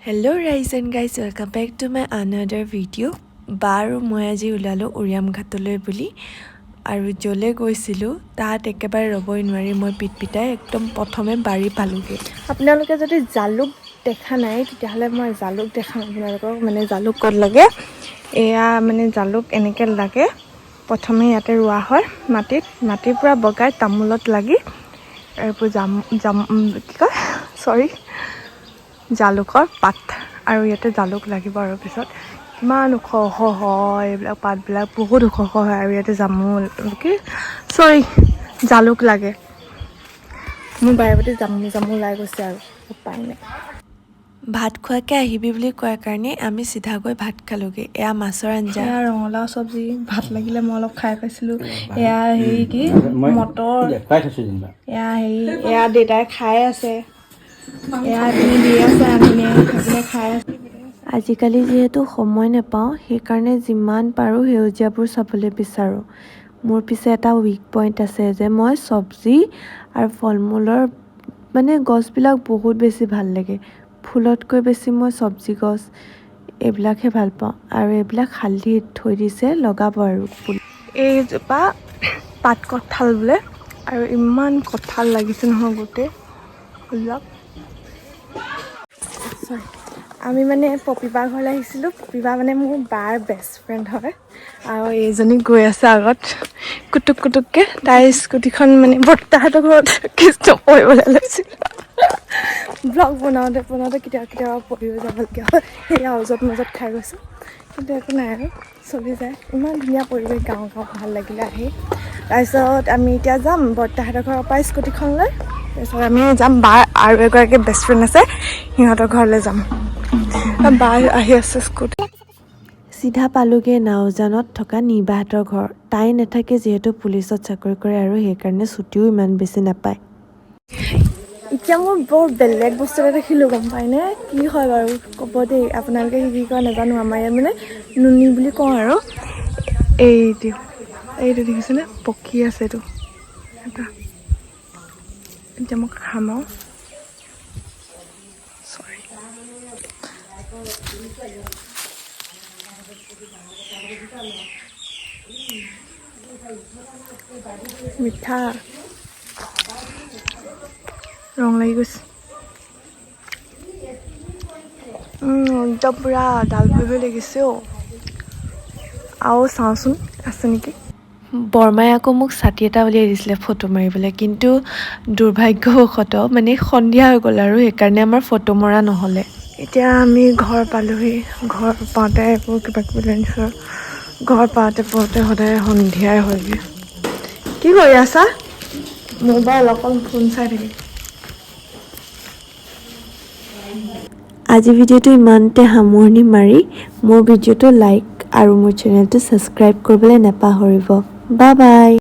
Hello ৰাইজ and guys, welcome back to my another video. বাৰু, মই আজি ওলালোঁ উৰিয়াম ঘাটলৈ বুলি আৰু য'লৈ গৈছিলোঁ তাত একেবাৰে ৰ'বই নোৱাৰি মই পিটপিটাই একদম প্ৰথমে বাৰী পালোগৈ। আপোনালোকে যদি জালুক দেখা নাই, তেতিয়াহ'লে মই জালুক দেখাম আপোনালোকক। মানে জালুক ক'ত লাগে? এয়া মানে জালুক এনেকৈ লাগে। প্ৰথমে ইয়াতে ৰোৱা হয় মাটিত। মাটিৰ পৰা বগাই তামোলত লাগি এইবোৰ জাম জাম কি কয়, চৰি, জালুকৰ পাত। আৰু ইয়াতে জালুক লাগিব। আৰু পিছত কিমান ওখ ওখ হয় এইবিলাক পাতবিলাক, বহুত ওখ ওখ হয়। আৰু ইয়াতে জামুল কি, চৰি, জালুক লাগে। মোৰ বাৰে প্ৰতি জামু জামু ওলাই গৈছে আৰু উপায় নাই। ভাত খোৱাকৈ আহিবি বুলি কোৱাৰ কাৰণে আমি চিধা গৈ ভাত খালোগৈ। এয়া মাছৰ আঞ্জা। এয়া ৰঙালাও চব্জি, ভাত লাগিলে মই অলপ খাই পাইছিলোঁ। এয়া হেৰি কি, মটৰ। দেখুৱাই থৈছোঁ যেনিবা। এয়া হেৰি, এয়া দেউতাই খাই আছে। এয়া এইপিনে দি আছে, আমিনে সেইপিনে খাই আছে। আজিকালি যিহেতু সময় নাপাওঁ, সেইকাৰণে যিমান পাৰোঁ সেউজীয়াবোৰ চাবলৈ বিচাৰোঁ। মোৰ পিছে এটা উইক পইণ্ট আছে যে মই চব্জি আৰু ফল মূলৰ মানে গছবিলাক বহুত বেছি ভাল লাগে। ফুলতকৈ বেছি মই চব্জি গছ এইবিলাকহে ভাল পাওঁ। আৰু এইবিলাক হালধি থৈ দিছে, লগাব আৰু পুলি। এইজোপা পাত কঁঠাল বোলে আৰু ইমান কঁঠাল লাগিছে নহয় গোটেই এইবিলাক। Sorry. আমি মানে পপীবা ঘৰলৈ আহিছিলোঁ। পপীবা মানে মোৰ বাৰ বেষ্ট ফ্ৰেণ্ড হয়। আৰু এইজনী গৈ আছে আগত কুটুক কুটুককৈ। তাইৰ স্কুটিখন মানে বৰ্তাহঁতৰ ঘৰত কৃষ্ণ পঢ়িবলৈ লৈছিল। ব্লগ বনাওঁতে বনাওঁতে কেতিয়াবা কেতিয়াবা পঢ়িও যাবলগীয়া হয়। সেয়া ওজত মজত খাই গৈছোঁ, কিন্তু একো নাই আৰু চলি যায়। ইমান ধুনীয়া পৰিৱেশ, গাঁও গাঁও, ভাল লাগিলে আহি। তাৰপিছত আমি এতিয়া যাম বৰ্তাহঁতৰ ঘৰৰ পৰা স্কুটিখন লৈ। তাৰপিছত আমি যাম, বাৰ আৰু এগৰাকী বেষ্ট ফ্ৰেণ্ড আছে, সিহঁতৰ ঘৰলৈ যাম। বা আহি আছে স্কুটি। চিধা পালোগৈ নাওজানত থকা নিবাহঁতৰ ঘৰ। তাই নাথাকে যিহেতু পুলিচত চাকৰি কৰে আৰু সেইকাৰণে ছুটিও ইমান বেছি নাপায়। এতিয়া মই বৰ বেলেগ বস্তু এটা দেখিলোঁ, গম পায়নে? কি হয় বাৰু ক'ব দেই আপোনালোকে, কি কি কয় নাজানো। আমাৰ ইয়াত মানে নুনি বুলি কওঁ। আৰু এইটো এইটো দেখিছেনে? পকি আছে এইটো এটা। এতিয়া মই খাম আৰু। চৰি, মিঠা, ৰং লাগি গৈছে। একদম পূৰা ডাল ভৰি ভৰি লাগিছে অ'। আৰু চাওঁচোন আছে নেকি। বৰমাই আকৌ মোক ছাতি এটা উলিয়াই দিছিলে ফটো মাৰিবলৈ, কিন্তু দুৰ্ভাগ্যবশতঃ মানে সন্ধিয়া হৈ গ'ল আৰু সেইকাৰণে আমাৰ ফটো মৰা নহ'লে। এতিয়া আমি ঘৰ পালোহি। ঘৰ পাওঁতে এইবোৰ কিবা কিবি লৈ আনিছোঁ। ঘৰ পাওঁতে পাওঁতে সদায় সন্ধিয়াই হয়গৈ। কি কৰি আছা? মোবাইল অকল ফোন চাই থাকি। আজি ভিডিঅ'টো ইমানতে সামৰণি মাৰি মোৰ ভিডিঅ'টো লাইক আৰু মোৰ চেনেলটো ছাবস্ক্ৰাইব কৰিবলৈ নাপাহৰিব। Bye bye.